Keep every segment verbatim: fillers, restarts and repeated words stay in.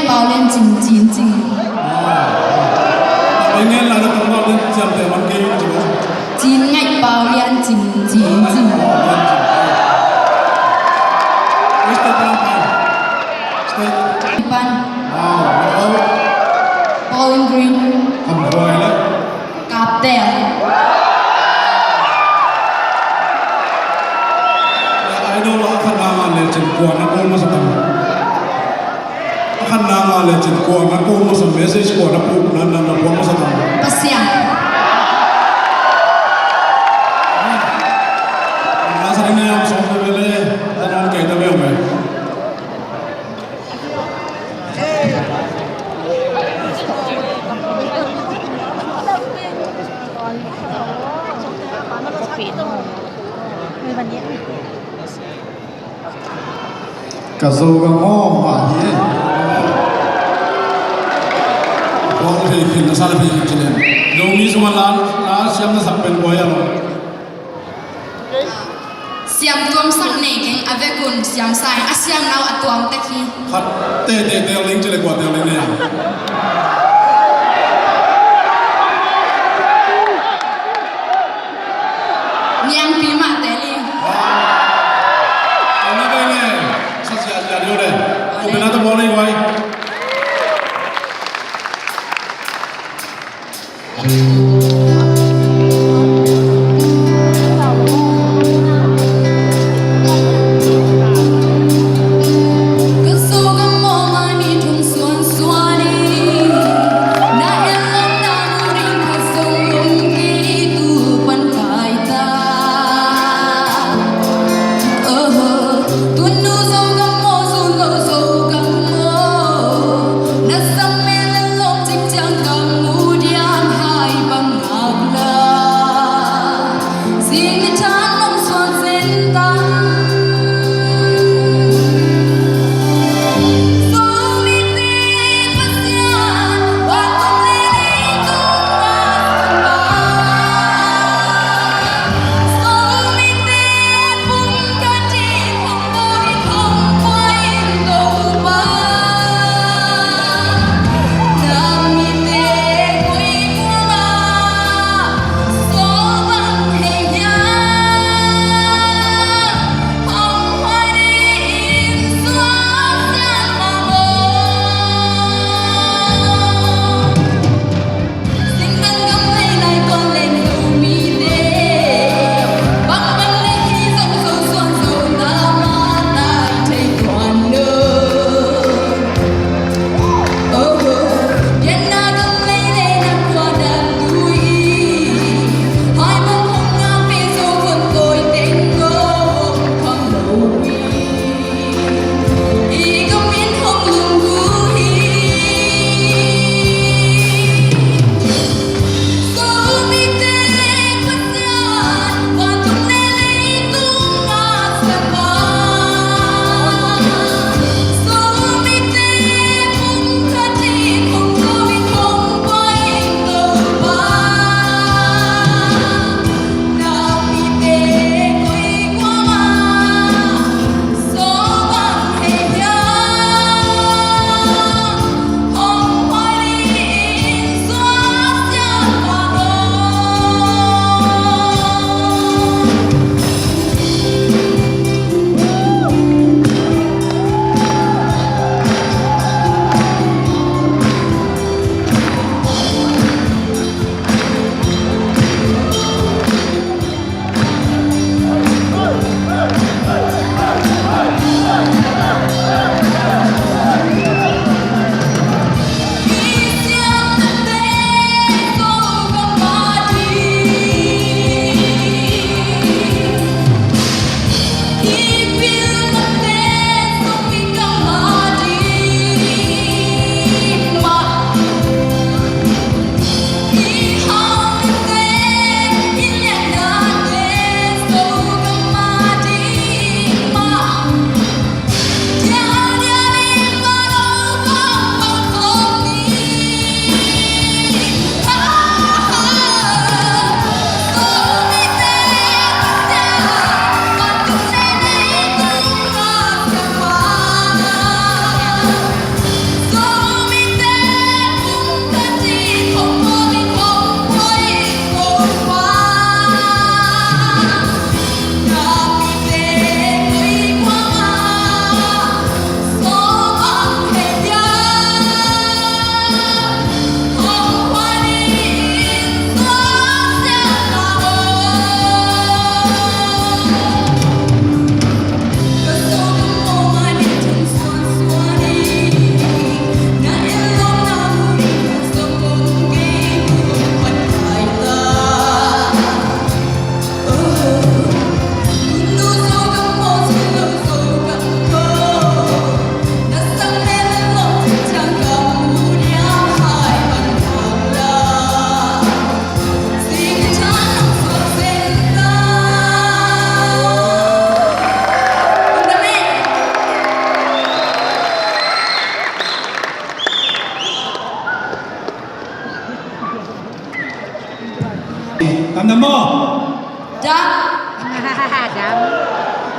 Pau Lian Cin Cin Cin. Ingen la na tang Pau Lian Cin Cin Cin. Cin Ngai Pau Lian Cin Cin Cin. State Pan. State Pan. Wow. Bowling Green. Kam buai la. Kaptel. Idol a khan na ngan le cin kua na kul masa tam. A khan na ngan le cin kua na kul masa message kua na pu na na na kul masa tam. Pasian. Na sa ni na yam song na bele na ngan kai ta bele. Ka Zogam aw mah hi. Bawng thei khin na sa le thei khin cinem. Zomi sungah la la siam na sak pen buai a lo. Siam tuamsak nei keng a vekun siam sa in a siam nau a tuam tek hi. Khat tete tel ning cile kua tel ning nei a. Niangpi mah tel ning. Ena kei ne. Sa sia sia dio le. Ku pena ta bawng nei wai.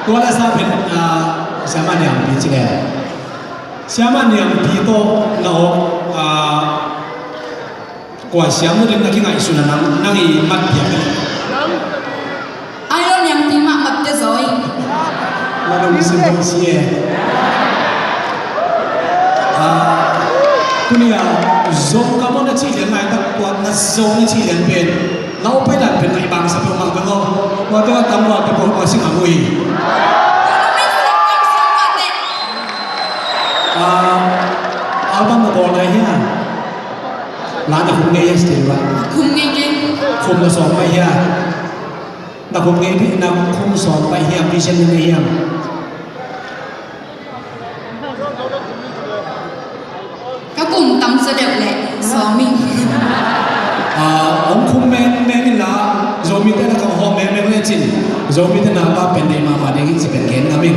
Tua leh sa pen, ah, Siama Niangpi ci leh. Siama Niangpi tawh na awk, ah, kua siam na ding na kingaihsun a nang, nang i mat piak hi. Ai lo, Niangpi mah mat te zaw hi. Na dong sim hong si e. Ah, tuni a Zo ka maw na cih lian lai tak tua na Zo na cih lian pen. Lau pai dan pen ngai bang sa peuhmah bang aw. Tua tua tam tua te peuhmah sing a mui. Ah, album na bawl lai hia? La na khum ngei hia still ba? Khum ngei ngei. Khum na sawm pai hia? Na khum ngei di, na khum sawm pai hiam, vision na ngei hiam? Ka kum tam zaw deuh leh sawm ing. Ah, hong khum mengmeng in la, Zomite na ka hawm mengmeng lecin, Zomite na pa pen deih mahmah ding hi ci pen gen ngam hi.